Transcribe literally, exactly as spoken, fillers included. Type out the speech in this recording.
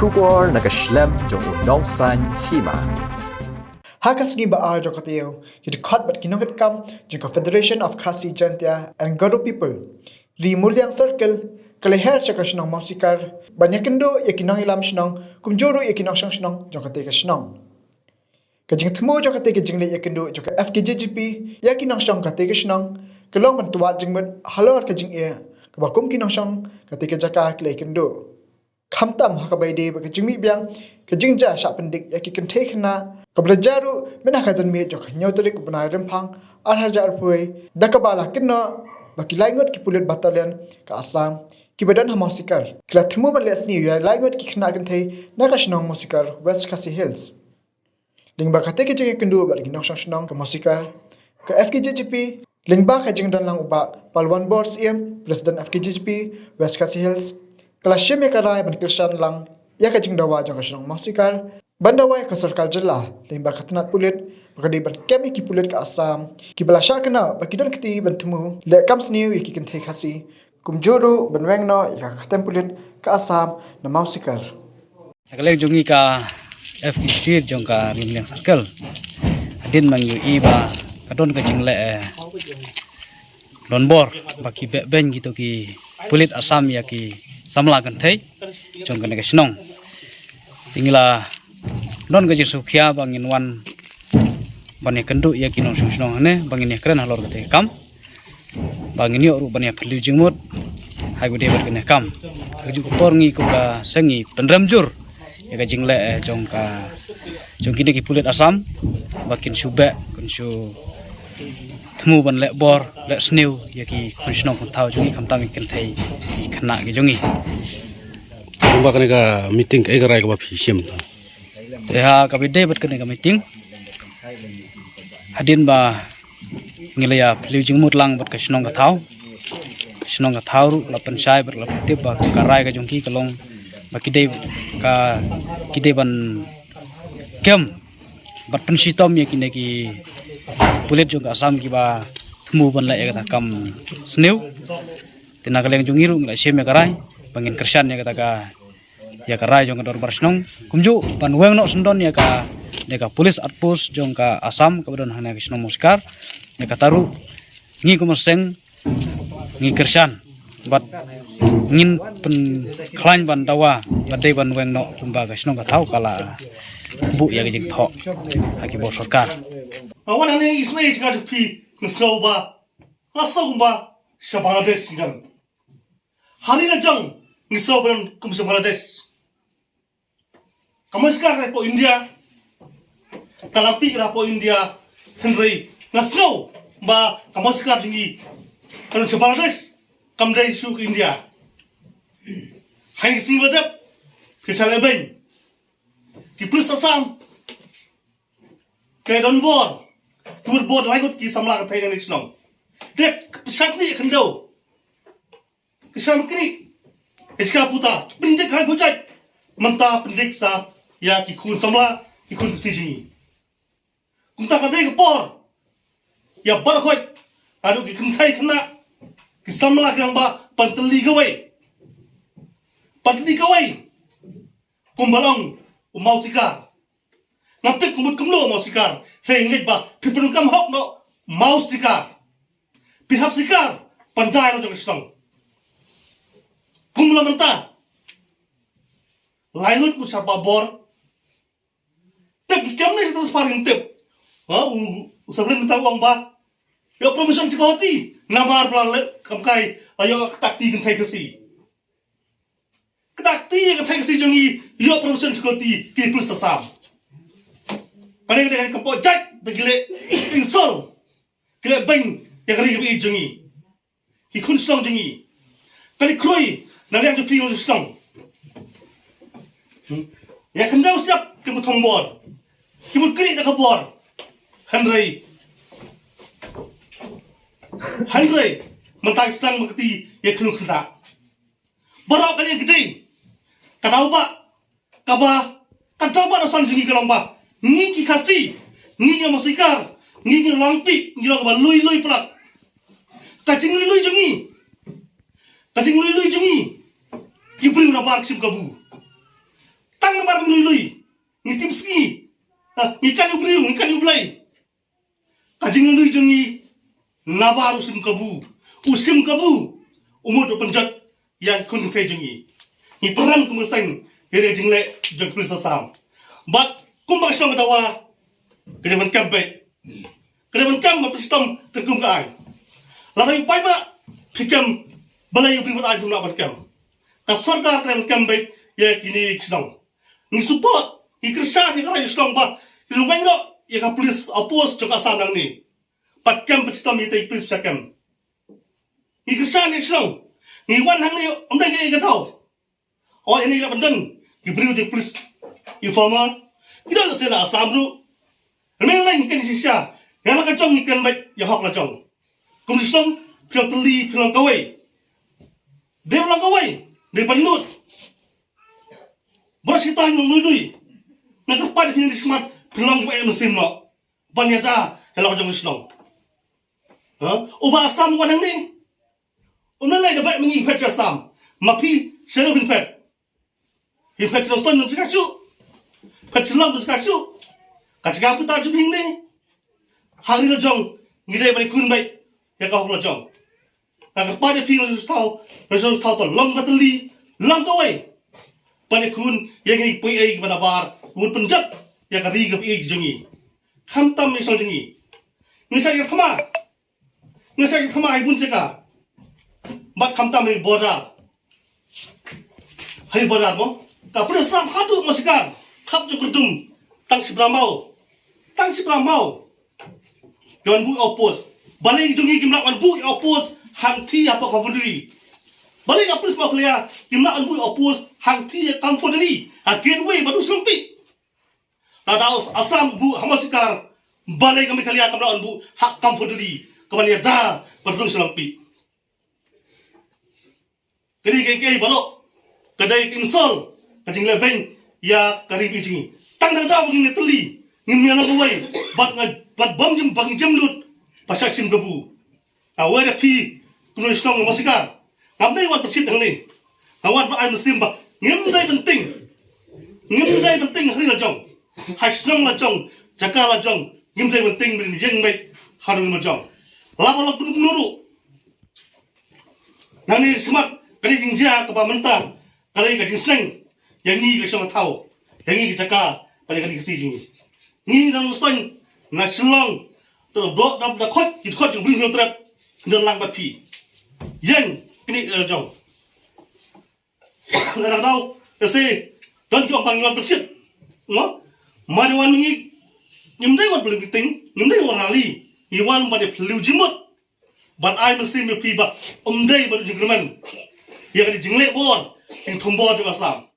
Khubor na ka shlem jong u nongsan hima. Ha ka sngi ba ar jong ka taïew, ki dkhot bad ki nongkitkam jong ka Federation of Khasi Jaintia and Garo People, Ri Muliang Circle, ka la her sha ka shnong Mawsikar ban ïakynduh ïa ki nongïalam shnong, kumjuh ruh ïa ki nongshong shnong jong katei ka shnong. Ka jingthmu jong katei ka jingleit ïakynduh jong ka F K J G P ïa ki nongshong katei ka shnong ka long ban twad jingmut halor ka jingeh kaba kum ki nongshong katei ka jaka ki la ïakynduh. Khamtam ha kaba ïadei bad ka jingmih biang ka jingjia shah pyndik ïa ki kynthei khynnah, kaba la jia ruh mynha ka janmiet jong ka hynñiew tarik u bnai Rymphang ar hajar arphew, da kaba la kynnoh ba ki lai ngut ki pulit battalion ka Assam kiba don ha Mawsikar ki la thmu ban leh sniew ïa lai ngut ki khynnah kynthei na ka shnong Mawsikar, West Khasi Hills. Lyngba katei ka jingïakynduh bad ki nongshong shnong ka Mawsikar, ka F K J G P, lyngba ka jingdon lang u Bah Palwan Bor Syiem, President F K J G P West Khasi Hills, ka la shim ïa ka rai ban kyrshan lang ïa ka jingdawa jong ka shnong Mawsikar ban dawa ïa ka sorkar jylla lyngba ka tnat pulit ba ka dei ban kem ïa ki pulit ka Assam kiba la shah kynnoh ba ki don kti ban thmu leh kam sniew ïa ki kynthei Khasi, kumjuh ruh ban weng noh ïa ka kyrteng pulit ka Assam na Mawsikar. Na ka liang jong ngi ka F K J G P jong ka Ri Muliang Circle, hadien ba ngi ïohi ba ka don ka jingleh, eh, donbor ba ki beh beiñ kito ki pulit Assam ïa ki samla kynthei jong kane ka shnong. Te ngi la don ka jingsngewkhia ba ngin wan ban ïakynduh ïa ki nongshong shnong hangne ba ngin ïakren halor katei ka kam, ba ngin ïoh ruh ban ïa phylliew jingmut ha kaba ïadei bad kane ka kam. Ha kajuh ka por ngi kum ka seng ngi pynrem jur ïa ka jingleh, eh, jong ka, jong kine ki pulit Assam ba kin shu beh, kin shu thmu ban leh bor leh sniew ïa ki khun shnong khun thaw jong ngi, khamtam ïa ki kynthei ki khynnah ki jong ngi. Kumba kane ka meeting, kaei ka rai kaba phi shim? Te ha kaba ïadei bad kane ka meeting, hadien ba ngi la ïa phylliew jingmut lang bad ka shnong ka thaw, ka shnong ka thaw ruh la pynshai bad la pyntip ba ka rai ka jong ki ka long ba ki dei, ka, ki dei ban kem bad pynshitom ïa kine ki pulit jong ka Assam kiba thmu ban leh ïa kata ka kam sniew. Te na ka liang jong ngi ruh ngi la shim ïa ka rai ba ngin kyrshan ïa kata ka, ïa ka rai jong ka dorbar shnong, kumjuh ban weng noh syndon ïa ka, ïa ka police outpost jong ka Assam kaba don hangne ha ka shnong Mawsikar. Ïa kata ruh ngi kum ka seng ngi kyrshan bad ngin pynkhlaiñ ban dawa ba dei ban weng noh kumba ka shnong ka thaw ka la buh ïa ka jingthoh ha ki bor sorkar. Nga wan hangne isynei sha ka jong phi, nga sngew ba, nga sngew kumba sha Bangladesh ngi don. Ha ri la jong ngi sngew ba don kum sha Bangladesh. Ka Mawsikar ka dei hapoh India, ka Langpih ka dei hapoh India, hynrei nga sngew ba ka Mawsikar jong ngi ka don sha Bangladesh, kam dei shuh ka India. Ha kine ki sngi ba la dep, ki sha leh beiñ, ki pulit Assam ki la donbor, ki mutbor lai ngut ki samla kynthei na kane ka shnong. Dei ka pyrshah kane ka khyndew, ka shah kane ka jaka puta, pynjot ha pynjot, mynta pynjot sa ïa ki khun samla, ki khun Khasi jong ngi. Kumta ka dei ka por ïa baroh khoit, haduh ki kynthei khynnah, ki samla ki rangbah, ban tylli kawei, ban tylli kawei. Kumba long u Mawsikar. Ngam tip ka mut kumno u Mawsikar, hynrei ngeit ba phi pyndonkam hok noh Mawsikar. Phi hap sikar ban dei noh jong ka shnong. Kumno mynta, lai ngut mut sha ba bor. Tip ki kam ne sa transfer, ngam tip. Ha, u, u Sabrin mynta u ong ba ïoh promotion sha Guwahati namar ba la leh kam kai, la ïoh kata ka kti kynthei Khasi. Kata ka kti kynthei Khasi jong ngi ïoh promotion sha Guwahati, ki pulit Assam. Kane ka dei ka por jait ba ki leh insult, ki leh beiñ ïa ka ri kaba ïeit jong ngi, ki khun shnong jong ngi. Kane khrui na liang jong phi khun shnong. Hmm. Ïa khyndew shyiap ki mut thombor, ki mut knieh da ka bor. Hynrei, hynrei mynta ki sdang ba kti ïa khun khynnah. Baroh kane ka dei ka daw ba, kaba, ka daw ba nongsan jong ngi ka long ba ngi ki Khasi, ngi ki Mawsikar, ngi ki Langpih, ngi long kaba lui lui palat. Ka jinglui lui jong ngi, ka jinglui lui jong ngi, ki briew na bar ki shim kabu. Tang namar ngi lui lui, ngi tipsngi, ha, ngi khlaiñ ïa u briew, ngi khlaiñ ïa u Blei. Ka jingluilui jong ngi nabar u shim kabu, u shim kabu u mut u pynjot ïa ki khun ki kti jong ngi. Ngi pyrshang kum ka seng ïa ka jingleh jong ka police Assam. Bad kumba ka shnong ka dawa, ka dei ban kem beit, ka dei ban kem bad phi shitom ka kum ka aiñ. Lada u paidbah phi kem, balei u briew bad aiñ phim lah ban kem? Ka sorkar ka dei ban kem beit ïa kine ki shnong. Ngi support, ngi kyrshan ïa ka rai shnong ba kin weng noh ïa ka police outpost jong ka Assam nangne. Bad kem bad shitom ïa ki police sha kem. Ngi kyrshan ïa shnong. Ngi wan hangne ym dei ïa ka daw. O, ïa ngi la ban don ki briew jong police informer. Ki don lehse na Assam ruh. Hynrei ngi kren shisha, ïa la ka jong ngi kren beit ïa hok la jong. Kum ki shnong, phi long tylli, phi long kawei. Dei long kawei, dei ban nud. Baroh shi taïew ngi lui lui. Nga kyrpad ïa phi, ngi sngewmat, phi long kiba em mynsiem noh ban ïada ïa la ka jong ka shnong. Ha? Uba Assam u wan hangne, um lei lei da beit ma ngi phet sha Assam. Ma phi, shano phin phet? Phin phet sha Nongstoiñ, don jaka shuh. Phet Shillong, don jaka shuh. Ka jaka phi ta jong phi hangne. Ha ri la jong ngi dei ban ïakhun beit ïa ka hok la jong. Nga kyrpad ïa phi, nongshong sngewthuh, nongshong sngewthuh, to long ba tylli, long kawei ban ïakhun ïa kine ki poi ei kiba nabar, kiba pynjot ïa ka ri ka poi ei jong ngi. Khamtam ïa shnong jong ngi. Ngi shah ïa thma, ngi shah ïa thma ha bun jaka. Bad khamtam ha border. Ha border mo, ka police Assam haduh Mosikar, khap jong Kurdum, tang shipra maw, tang shipra maw. Ki wan buh outpost. Balei jong ngi kim lah wan buh outpost hangthie hapoh Kamfudali? Balei ka police Meghalaya kim lah wan buh outpost hangthie Kamfudali, ha gateway ba dei sha Longpih? Lada Assam buh ha Mosikar, balei ka Meghalaya kam lah wan buh ha Kamfudali, kaban ïada ba dei sha Longpih? Ka dei ka, ka baroh ka dei ka insult, ka jingleh beiñ ïa ka ri baieit jong ngi. Tang da ka daw ba ngim tylli, ngim ïa long kawei, bad nga, bad bym jem, bym jem lut ba shah shim kabu. Nga wer ïa phi kum u nongshong shnong Mosikar, ngam dei wan pynshit hangne. Nga wan ban ai mynsiem ba ngim dei ban tieng, ngim dei ban tieng ha ri la jong, ha shnong la jong, jaka la jong, ngim dei ban tieng, ban ïeng beit ha ri la jong. La ba long kumno kumno ruh. Nangne smat ka dei jingjia kaba mynta ka dei ka jingsneng ïa ngi ka shong ka thaw, ïa ngi ka jaka, bad ïa ka dei ka shi jong ngi. Ngi na Nongstoiñ, na Shillong, to da, da, da khot, ki khot jong u Hynñiewtrep, ngi don lang bad phi. Ïeng knieh la jong. Na daw, ka shi don ki ong ba ngi wan pynshit. Mo? Ma dei wan ngi, ngim dei wan pynlip meeting, ngim dei wan rally, ngi wan ban ïa phylliew jingmut. Ban ai mynsiem ïa phi ba ym dei ban jingkyrmen ïa ka jingleh bor jingthombor jong ka Assam.